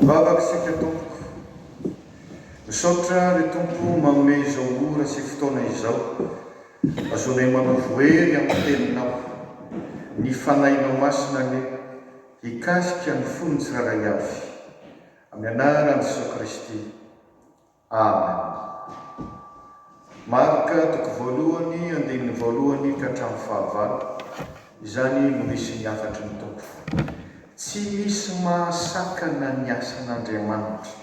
Vavaka isika Tompoko. Misaotra ry Tompo manome izao ora sy fotoana izao. Azonay manovo hery amin'ny teninao. Ny Fanahinao Masina anie hikasika ny fon'ny tsirairay avy. Amin'ny anaran'i Jesoa Kristy. Amen. Marka toko voalohany andininy voalohany ka hatramin'ny fahavalo, izany no misy ny hafatry ny Tompo. Tsy misy mahasakana ny asan'Andriamanitra.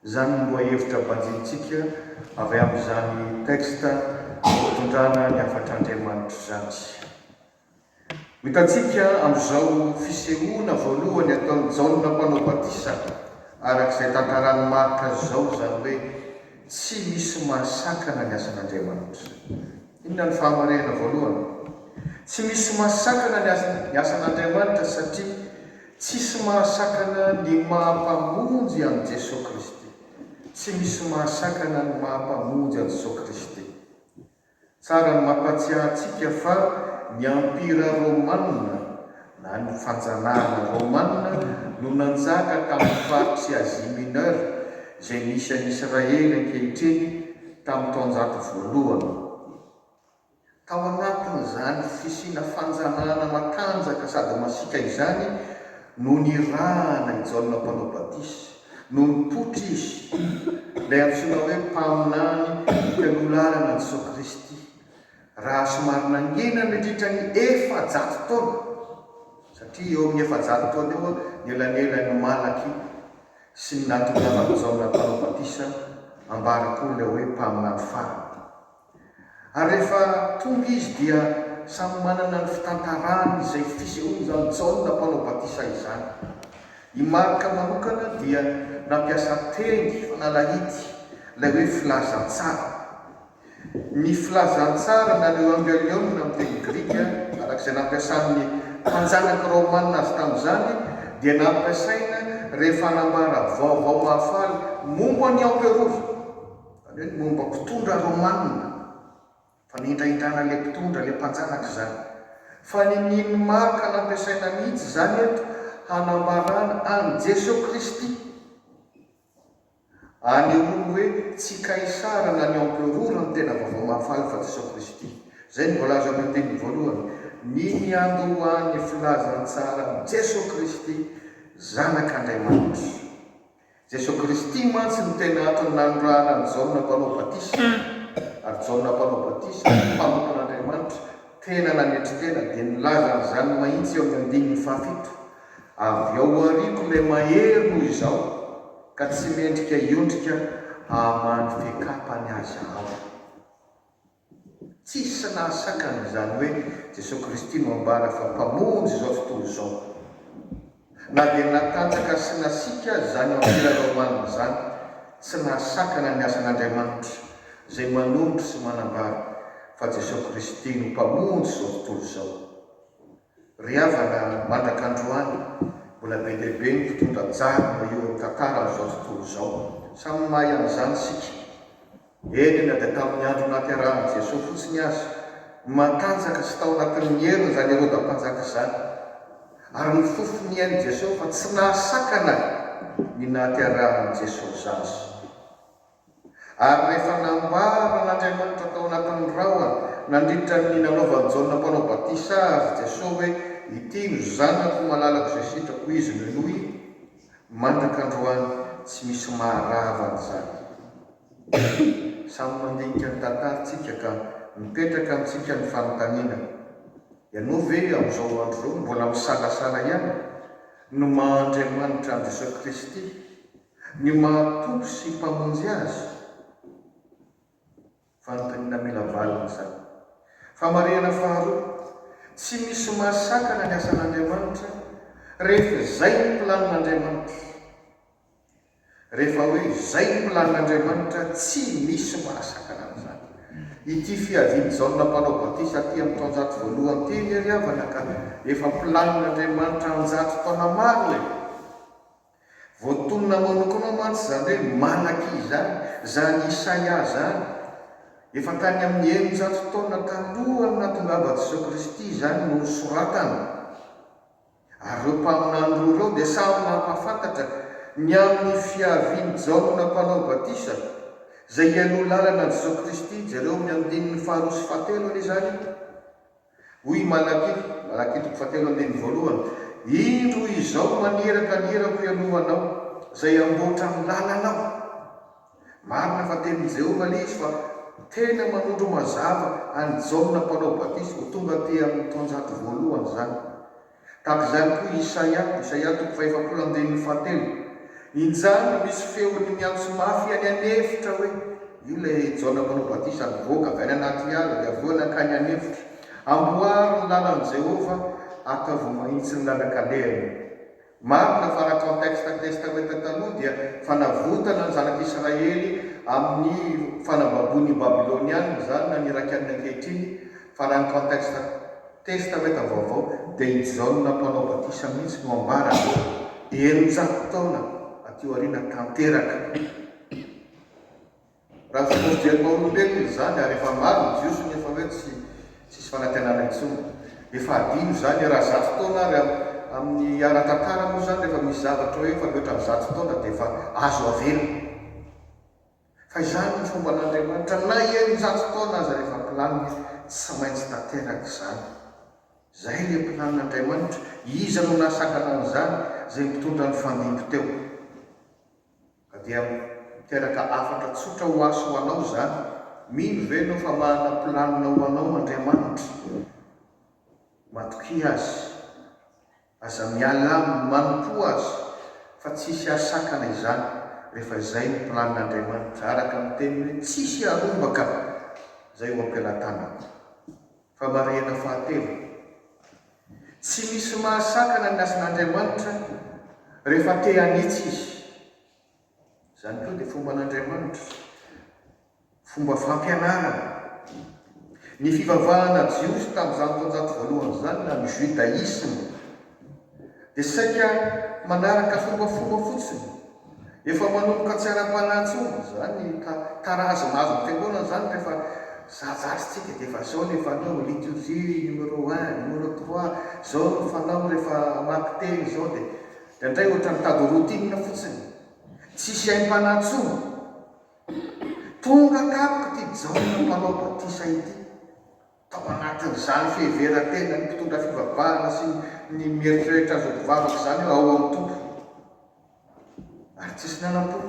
Izany no lohahevitra banjinintsika avy amin'izany texte itondrana ny hafatr'Andriamanitra izany. Ho hitantsika amin'izao fisehoana voalohany ataon'i Jaona Mpanao Batisa araka izay tantaran'i Marka izao izany hoe tsy misy mahasakana ny asan'Andriamanitra. Inona no fahamarihana voalohany? Tsy misy mahasakana ny asan'Andriamanitra satria tsisy mahasakana ny maha Mpamonjy an'i Jesoa Kristy. Tsy misy mahasakana ny maha Mpamonjy an'i Jesoa Kristy. Tsara ny mampatsiahy antsika fa ny Ampira Rômanina na ny Fanjanahana Rômanina no nanjaka tamin'ny faritr'i Asie Mineure, izay misy an'i Israely ankehitriny, tamin'ny taonjato voalohany. Tao anatin'izany fisiana fanjanahana matanjaka sady masiaka izany no nirahana i Jaona Mpanao Batisa. No nipoitra izy, ilay antsoina hoe mpaminany mpialoha lalana an'i Jesoa Kristy, raha somary nangina nandritra ny 400 taona, satria eo amin'ny 400 taona eo ny elanelan'i Malakia sy ny nahatongavan'i Jaona Mpanao Batisa, ambara koa ilay hoe mpaminany farany. Ary rehefa tonga izy dia samy manana ny fitantarany izay fisehoan'izany Jaona Mpanao Batisa izany. I Marka manokana dia nampiasa teny fanalahidy, ilay hoe filazantsara. Ny filazantsara na ny euangelion amin'ny teny grika, araka izay nampiasan'ny mpanjanaka romanina azy tamin'izany, dia nampiasaina rehefa hanambara vaovao mahafaly momba ny emperora. Izany hoe ny momba mpitondra romanina, fanindrahindrana ilay mpitondra, ilay mpanjanaka izany. Fa ninian'i Marka nampiasaina mihitsy izany eto hanambarana an'i Jesoa Kristy. Anehoany hoe tsy Kaisara na ny emperora no tena vaovao mahafaly fa Jesoa Kristy. Izay no voalaza amin'ny andininy voalohany, Ny niandohan'ny filazantsaran'i Jesoa Kristy, Zanak'Andriamanitra. Jesoa Kristy mantsy no tena antony nanorahana an'i Jaona Mpanao Batisa, ary Jaona Mpanao Batisa, mpanompon'Andriamanitra, tena nanetry tena, dia nilaza an'izany mahitsy eo amin'ny andininy fahafito, Avy ao aoriako ilay mahery noho izaho, ka tsy mendrika hiondrika hamaha ny fekapany aza aho. Tsisy nahasakana izany hoe Jesoa Kristy no ambara fa Mpamonjy izao tontolo izao. Na dia natanjaka sy nasiaka aza izany Empira Romana izany, tsy nahasakana ny asan'Andriamanitra izay manondro sy manambara fa Jesoa Kristy no Mpamonjy izao tontolo izao. Ry havana, mandraka androany, mbola be dia be ny mpitondra jadona eo amin'ny tantaran'izao tontolo izao. Samy mahay an'izany isika. Eny, na dia tamin'ny andro nahaterahan'i Jesoa fotsiny aza, matanjaka sy tao anatin'ny heriny izany Heroda Mpanjaka izany. Ary nifofo ny ain'i Jesoa fa tsy nahasakana ny nahaterahan'i Jesoa zaza. Ary rehefa nambaran'Andriamanitra tao anatin'ny rahona nandritra ny nanaovan'i Jaona Mpanao Batisa azy Jesoa hoe, Ity no Zanako malalako izay sitrako, Izy no henoy, Mandraka androany tsy misy maharava an'izany. Samy mandinika ny tantarintsika ka mipetraka amintsika ny fanontaniana, Ianao ve amin'izao andro izao mbola misalasala ihany ny maha Andriamanitra an'i Jesoa Kristy, ny maha Tompo sy Mpamonjy Azy? Fanontaniana mila valiny izany. Famarihana faharoa, tsy misy mahasakana ny asan'Andriamanitra rehefa izay ny planin'Andriamanitra. Rehefa hoe izay ny planin'Andriamanitra, tsy misy mahasakana an'izany. Ity fiavian'i Jaona Mpanao Batisa aty amin'ny taonjato voalohany ity anie ry havana ka efa planin'Andriamanitra an-jato taona maro e! Voatonona manokana mantsy izany hoe Malakia izany, izany Isaia izany. Efa tany amin'ny 600 taona talohan'ny nahatongavan'i Jesoa Kristy izany no nosoratana. Ary ireo mpaminany roa ireo dia samy nampahafantatra Ny amin'ny fiavian'i Jaona Mpanao Batisa, izay hialoha lalana an'i Jesoa Kristy, jereo amin'ny andininy faharoa sy fahatelo anie izany, Hoy i Malakia, Malakia toko fahatelo andininy voalohany, Indro izao maniraka ny irako hialoha anao, izay hamboatra ny lalanao. Marina fa tenin'i Jehovah ilay izy fa tena manondro mazava an'i Jaona Mpanao Batisa ho tonga aty amin'ny taonjato voalohany izany. Tahaka izany koa i Isaia, Isaia toko fahefapolo andininy fahatelo, Injany misy feon'ny miantso mafy any an'efitra hoe, io ilay Jaona Mpanao Batisa nivoaka avy any anaty ala dia avy eo nankany an'efitra, Amboary ny lalan'i Jehovah, ataovy mahitsy ny lalan-kalehany. Marina fa raha contexte Testamenta Taloha dia fanavotana ny zanak'Israely amin'ny fanababoan'ny Babyloniana izany na ny Irakianina ankehitriny fa raha ny contexte Testamenta Vaovao dia i Jaona Mpanao Batisa mihitsy no ambarany 600 taona aty aoriana tanteraka. Raha fomba fijery maha olombelona izany ary efa maro ny Jiosy no efa hoe tsy tsisy fanantenana intsony. Efa hadino izany, raha zato taona ary amin'ny ara-tantara moa izany rehefa misy zavatra hoe efa mihoatra ny zato taona dia efa azo avela. Fa izany no fomban'Andriamanitra na 600 taona aza rehefa planiny tsy maintsy tanteraka izany. Izay ilay planin'Andriamanitra, iza no nahasakana an'izany? Izay mpitondra nifandimby teo. Ka dia miteraka hafatra tsotra ho ahy sy ho anao izany, mino ve ianao fa manana planina ho anao Andriamanitra? Matokia Azy. Aza miala Aminy, manompoa Azy, fa tsisy hahasakana izany rehefa izay no planin'Andriamanitra, araka ny teniny hoe tsisy harombaka izay eo am-pelatanako. Famarihana fahatelo, Tsy misy mahasakana ny asan'Andriamanitra rehefa te hanitsy Izy. Izany koa dia fomban'Andriamanitra, fomba fampianarana. Ny fivavahana jiosy tamin'izany taonjato voalohany izany na ny judaïsme dia saika manaraka fombafomba fotsiny. Efa manomboka tsy ara-panahy intsony izany tarazo mahazo ny fiangonana izany rehefa zazatra isika dia efa izao ny fanao, liturgie numéro un, numéro trois, izao ny fanao rehefa hamaky teny izao dia indraindray ohatran'ny mitady routine fotsiny. Tsisy aim-panahy intsony. Tonga tampoka ity Jaona mpanao batisa ity. Tao anatin'izany fiheveran-tenan'ny mpitondra fivavahana sy ny mieritreritra azy ho mpivavaka izany hoe ao amin'ny Tompo. Ary tsisy nanam-po.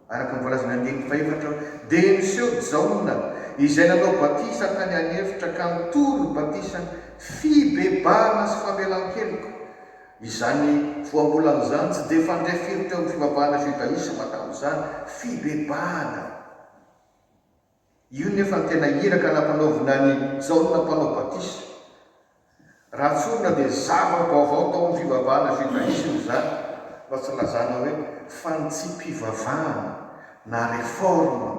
Araka ny voalazan'ny andininy fahefatra hoe, Dia niseho Jaona, izay nanao batisa tany an'efitra ka nitory ny batisan'ny fibebahana sy famelan-keloka. Izany voambolana izany tsy dia fandre firy teo amin'ny fivavahana judaisma tamin'izany, fibebahana. Io nefa no tena iraka nampanaovina an'i Jaona Mpanao Batisa. Raha tsorina dia zava-baovao tao amin'ny fivavahana judaisme izany, fa tsy lazana hoe fanitsiam-pivavahana na réforme.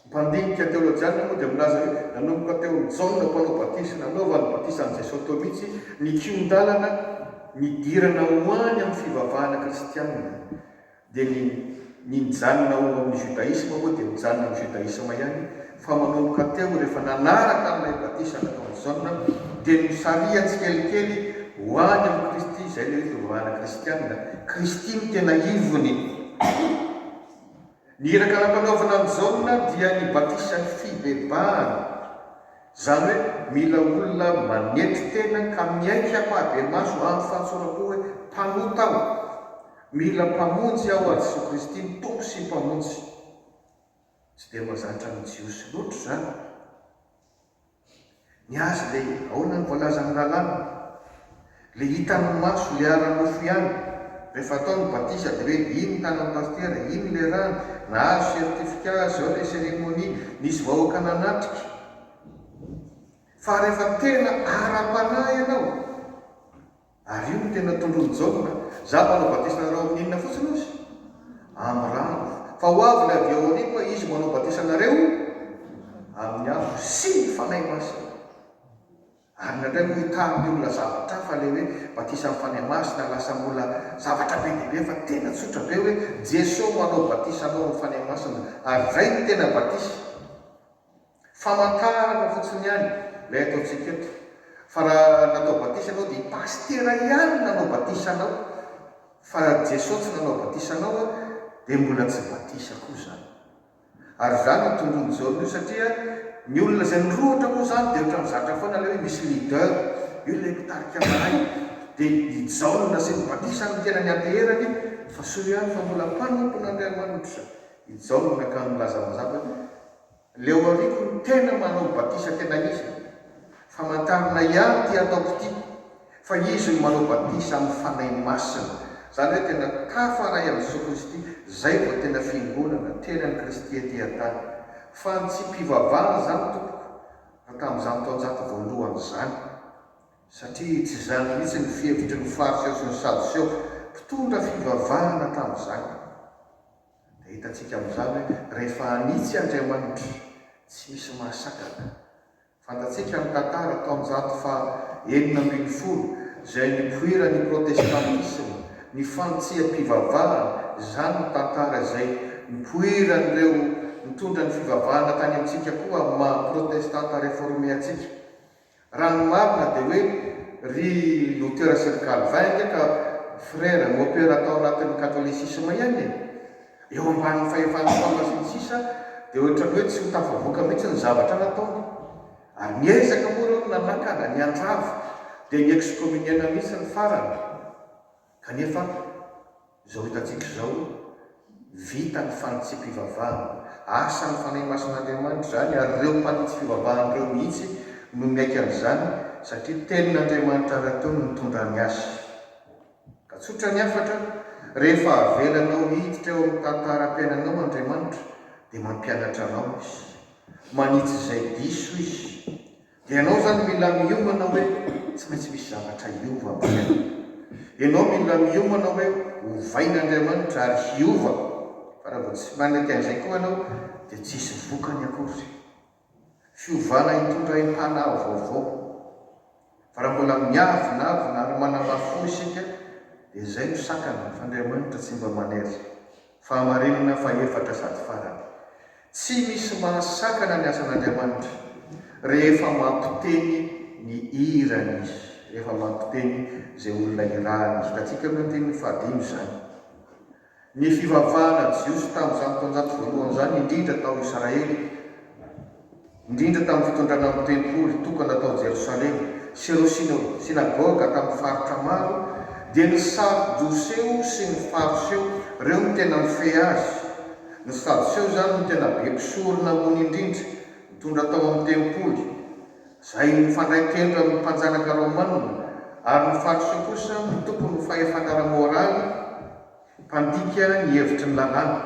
Mpandinika teolojianina moa dia milaza hoe nanomboka teo amin'i Jaona Mpanao Batisa nanaovany batisa an'i Jesosy teo mihitsy ny kihon-dalana nidirana ho any amin'ny fivavahana kristianina. Dia ny ny nijanona ao amin'ny judaisme moa dia mijanona amin'ny judaisme ihany fa manomboka teo rehefa nanaraka an'ilay batisa nataon'i Jaona dia nosarihany tsikelikely ho any amin'i Kristy, izay ilay hoe fivavahana kristianina, Kristy no tena ivony. Ny iraka nampanaovina an'i Jaona dia ny batisan'ny fibebahana. Izany hoe mila olona manetry tena ka miaiky ampahibemaso amin'ny fahatsoram-po hoe mpanota aho, mila Mpamonjy aho ary Jesoa Kristy no Tompo sy Mpamonjy. Tsy dia mahazatra ny Jiosy loatra izany. Ny azy le ahoana ny voalazan'ny lalàna? Le hitan'ny maso, le ara-nofo ihany. Rehefa atao ny batisa dia hoe iny ny tanan'ny pasitera, iny le rano, nahazo certificat, zao le cérémonie, nisy vahoaka nanatrika. Fa rehefa tena ara-panahy ianao, Ary io no tena tondroin'i Jaona, Izaho manao batisa anareo amin'ny inona fotsiny hozy? Amin'ny rano. Fa ho avy ilay avy ao aoriako, izy manao batisa anareo amin'ny afo sy ny Fanahy Masina. Ary indraindray moa itarin'ny olona zavatra hafa ilay hoe batisan'ny Fanahy Masina, lasa mbola zavatra be dia be fa tena tsotra be hoe Jesoa manao batisa anao amin'ny Fanahy Masina. Ary izay no tena batisa. Famantarana fotsiny ihany ilay ataontsika eto. Fa raha natao batisa ianao dia i pasitera ihany no nanao batisa anao. Fa raha Jesoa tsy nanao batisa anao dia mbola tsy batisa koa izany. Ary izany no tondroin'i Jaona io satria ny olona izay nirohotra moa izany dia ohatran'ny zatra foana ilay hoe misy leader, io ilay mpitarika mahay, dia i Jaona sy ny batisa no tena nianteherany fa soa ihany fa mbola mpanompon'Andriamanitra i Jaona ka nilaza mazava hoe leo aoriako ny tena manao batisa tena izy Famantarana ihany ity ataoko ity fa Izy no manao batisa amin'ny Fanahy Masina. Izany hoe tena tafaray amin'i Jesoa Kristy, izay vao tena Fiangonana, tenan'i Kristy ety an-tany. Fa ny tsy mpivavahana izany tompoko raha tamin'izany taonjato voalohany izany. Satria tsy izany mihitsy ny fihevitry ny Fariseo sy ny Sadoseo, mpitondra fivavahana tamin'izany. Dia hitantsika amin'izany hoe rehefa hanitsy Andriamanitra, tsy misy mahasakana. Fantatsika ny tantara, taonjato faha 16, izay nipoiran'ny protestantisma, ny fanitsiam-pivavahana, izany ny tantara izay nipoiran'ireo nitondra ny fivavahana tany amintsika koa amin'ny maha protestanta reforme antsika. Raha ny marina dia hoe ry Lotera sy ry Calvin ange ka frère mopera tao anatin'ny catholicisme ihany e! Eo ambanin'ny fahefan'ny Papa sy ny sisa dia ohatran'ny hoe tsy ho tafavoaka mihitsy ny zavatra nataony. Ary niezaka moa ireo ny nanakana, ny handrava, dia ni-excommunier-na mihitsy ny farany. Kanefa izao hitantsika izao, vita ny fanitsiam-pivavahana. Asan'ny Fanahy Masin'Andriamanitra izany ary ireo mpanitsy fivavahana ireo mihitsy no miaiky an'izany satria Tenin'Andriamanitra rahateo no nitondrany azy. Ka tsotra ny hafatra, rehefa avelanao hiditra eo amin'ny tantaram-piainanao Andriamanitra dia mampianatra anao Izy. Manitsy izay diso Izy. Dia ianao izany mila miomana hoe tsy maintsy misy zavatra hiova amin'ny fiainana. Ianao mila miomana hoe hovain'Andriamanitra ary hiova. Fa raha vao tsy manaiky an'izay koa ianao dia tsy hisy vokany akory. Fiovana hitondra aim-panahy vaovao. Fa raha mbola miavonavona ary manamafy fo isika dia izay no sakana fa Andriamanitra tsy mba manery. Fahamarinana fahefatra sady farany. Tsy misy mahasakana ny asan'Andriamanitra rehefa mampiteny ny irany Izy, rehefa mampiteny izay olona irahany Izy. Hitantsika amin'ny andininy fahadimy izany. Ny fivavahana jiosy tamin'izany taonjato voalohany izany, indrindra tao Israely, indrindra tamin'ny fitondrana ny tempoly tokana tao Jerosalema sy ireo synagoga tamin'ny faritra maro, dia ny Sadoseo sy ny Fariseo, ireo no tena nifehy azy. Ny Sadoseo izany no tena be mpisorona ambony indrindra, nitondra tao amin'ny tempoly, izay nifandray tendro amin'ny mpanjanaka romanina, ary ny Fariseo kosa no tompon'ny fahefana ara-moraly, Mpandika ny hevitry ny lalàna.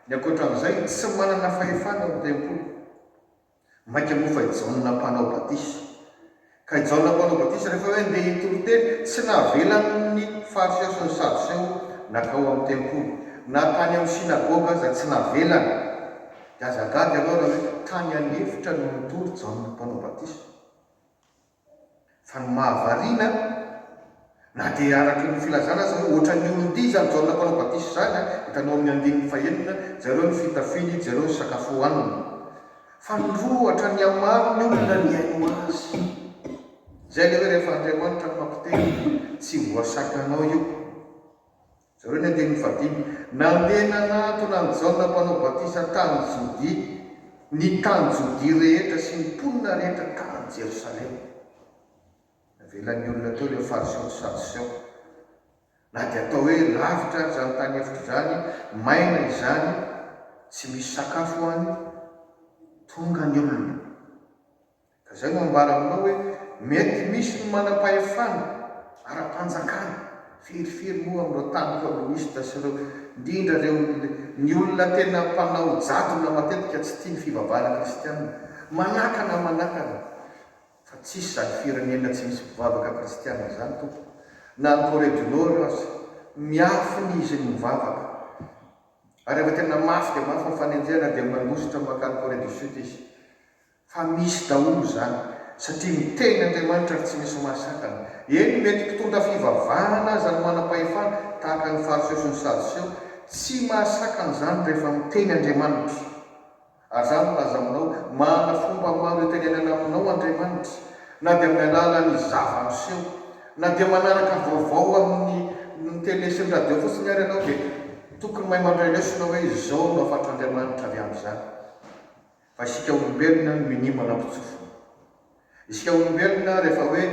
Ny ankoatra an'izay, tsy manana fahefana ao amin'ny tempoly. Mainka moa fa i Jaona Mpanao Batisa. Ka i Jaona Mpanao Batisa rehefa hoe ndeha hitory teny, tsy navelan'ny Fariseo sy ny Sadoseo nankao amin'ny tempoly. Na tany amin'ny synagoga aza tsy navelany. Dia aza gaga ianao raha hoe tany an'efitra no nitory Jaona Mpanao Batisa. Fa ny mahavariana, na dia araka ny filazana aza hoe ohatran'ny olon-dia izany Jaona Mpanao Batisa izany, hitanao amin'ny andininy fahenina, jereo ny fitafiany, jereo ny sakafo hohaniny. Fa nirohotra nihamaro ny olona nihaino azy. Izay ilay hoe rehefa Andriamanitra no mampiteny, tsy voasakanao io. Jereo ny andininy fahadimy, Nandeha nanatona an'i Jaona Mpanao Batisa tany Jodia ny tany Jodia rehetra sy ny mponina rehetra tany Jerosalema. Navelan'ny olona teo ireo Fariseo sy Sadoseo. Na dia atao hoe lavitra ary izany tany efitra izany, maina izany, tsy misy sakafo any, tonga ny olona. Ka izay no ambara aminao hoe mety misy ny manam-pahefana ara-panjakana, firifiry moa amin'ireo tany kominista sy ireo, indrindra ireo ny olona tena mpanao jadona matetika tsy tia ny fivavahana kristiana, manakana manakana, fa tsisy izany firenena tsy misy mpivavaka kristiana izany tompoko, na any Corée du Nord aza, miafina izy ny mivavaka, ary rehefa tena mafy dia mafy ny fanenjehana dia mandositra mankany Corée du Sud izy. Fa misy daholo izany, satria miteny Andriamanitra ary tsy misy mahasakana. Eny, mety mpitondra fivavahana aza ny manam-pahefana, tahaka ny Fariseo sy ny Sadoseo, tsy mahasakana izany rehefa miteny Andriamanitra. Ary izaho milaza aminao, manana fomba maro hitenenana aminao Andriamanitra, na dia amin'ny alalan'ny zava-miseho, na dia manaraka vaovao amin'ny. ny télé sy ny radio fotsiny ary ianao dia tokony mahay mandray lesona hoe izao no hafatr'Andriamanitra avy amin'izany. Fa isika olombelona no minia manampin-tsofina. Isika olombelona rehefa hoe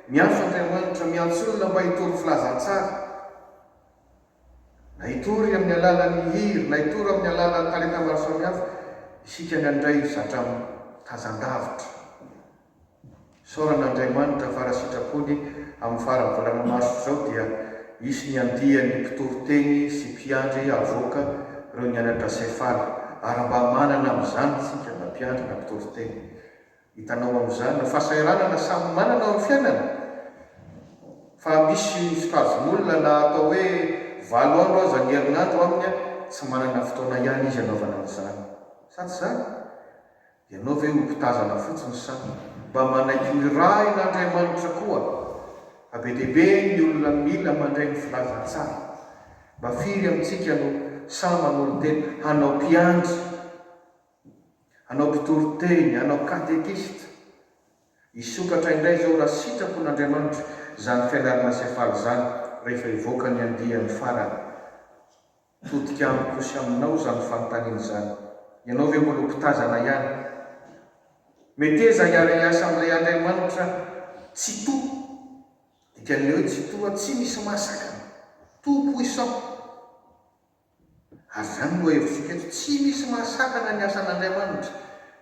miantso Andriamanitra, miantso olona mba hitory filazantsara, na hitory amin'ny alalan'ny hira, na hitory amin'ny alalan'ny talenta maro samihafa, isika indraindray zatra mitazan-davitra. Isaorana Andriamanitra fa raha sitrapony, amin'ny faran'ny volana marsa izao dia hisy ny andiany mpitory teny sy mpiandry havoaka ireo nianatra sefala ary mba manana amin'izany isika na mpiandry na mpitory teny. Hitanao amin'izany ny fahasahiranana samy manana ao amin'ny fiainana fa misy sokajin'olona na atao hoe valo andro aza ny herinandro aminy tsy manana fotoana ihany izy hanaovana an'izany. Sa tsy izany? Ianao ve ho mpitazana fotsiny sa mba manaiky ho irahin'Andriamanitra koa? Fa be dia be ny olona mila mandray ny filazantsara. Mba firy amintsika no sahy manolo-tena hanao mpiandry, hanao mpitoriteny, hanao katekista? Hisokatra indray izao raha sitrapon'Andriamanitra izany fianarana sefaly izany rehefa hivoaka ny andiany farany. Todika amiko sy aminao izany fanontaniana izany. Ianao ve mbola ho mpitazana ihany? Meteza hiara-hiasa amin'ilay Andriamanitra Tsitoha. Dikan'ilay hoe Tsitoha, tsy misy mahasakana. Tout puissant. Ary izany no hevitsika eto, tsy misy mahasakana ny asan'Andriamanitra,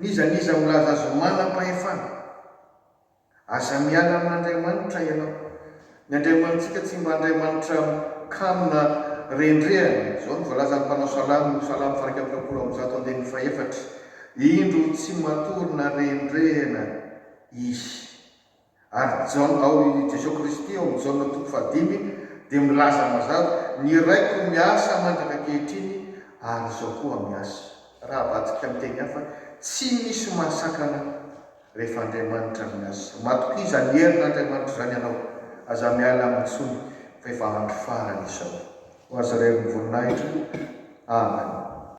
n'iza n'iza milaza azy ho manam-pahefana. Aza miala amin'Andriamanitra ianao. Ny Andriamanitsika tsy mba Andriamanitra kamo na rendrehana. Izao no voalazan'ny mpanao salamo, Salamo faha 121 andininy fahefatra, Indro tsy matory na rendrehana Izy. Ary Jaona, ao i Jesoa Kristy ao amin'ny Jaona toko fahadimy dia milaza mazava, Ny Raiko miasa mandraka ankehitriny ary Izaho koa miasa. Raha avadika amin'ny teny hafa, tsy misy mahasakana rehefa Andriamanitra no miasa. Matokia izany herin'Andriamanitra izany ianao. Aza miala aminy intsony fa efa andro farany izao. Ho Azy irery ny voninahitra. Amen.